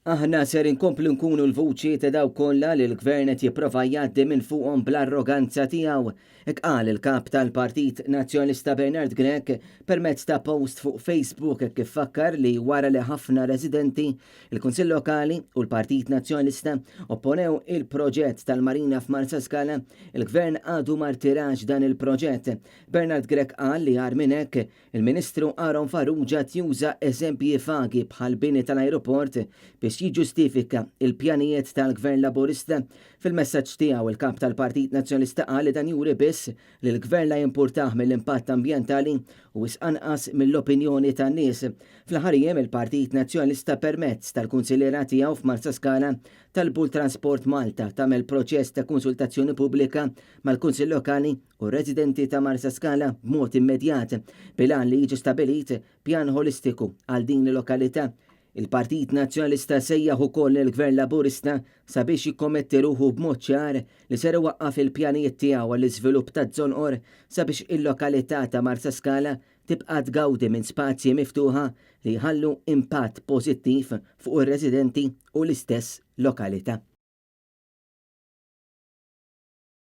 Aħna ser inkomplu nkunu l-vuċi ta' dawk kollha li l-Gvern qed jipprova jgħaddi minn fuqhom bl-arroganza tiegħu. Hekk qal il-Kap tal-Partit Nazzjonalista Bernard Grech permezz ta' post fuq Facebook hekk kif fakkar li wara li ħafna residenti, il-Kunsill Lokali u l-Partit Nazzjonalista opponew il-proġett tal-Marina f'Marsaskala, il-Gvern għadu ma rtirax dan il-proġett. Bernard Grech qal li agħar minn hekk, Il-Ministru Aaron Farrugia juża eżempji vagi bħall-bini tal-ajruport biex jiġġustifika il-pjanijiet tal-Gvern Laburista. Fil-messaġġ tiegħu il-Kap tal-Partit Nazzjonalista qal li dan juri biss li l-Gvern la jimpurtah mill-impatt ambjentali u wisq anqas mill-opinjoni tan-nies. Fl-aħħar jiem il-Partit Nazzjonalista permezz tal-kunsilliera tiegħu f'Marsaskala talbu l-Transport Malta tagħmel proċess ta' konsultazzjoni pubblika mal-Kunsill Lokali u r-residenti ta' Marsaskala b'mod immedjat bil-għan li jiġi stabilit pjan ħolistiku għal din il-lokalità. Il-Partit Nazzjonalista sejjaħ ukoll lill-Gvern Laburista sabiex jikkommetti ruħu b'mod ċar li ser iwaqqaf il-pjanijiet tiegħu għall-iżvilupp taż-Żonqor sabiex il-lokalità ta' Marsaskala tibqa' tgawdi minn spazji miftuħa li jħallu impatt pożittiv fuq ir-residenti u l-istess lokalità.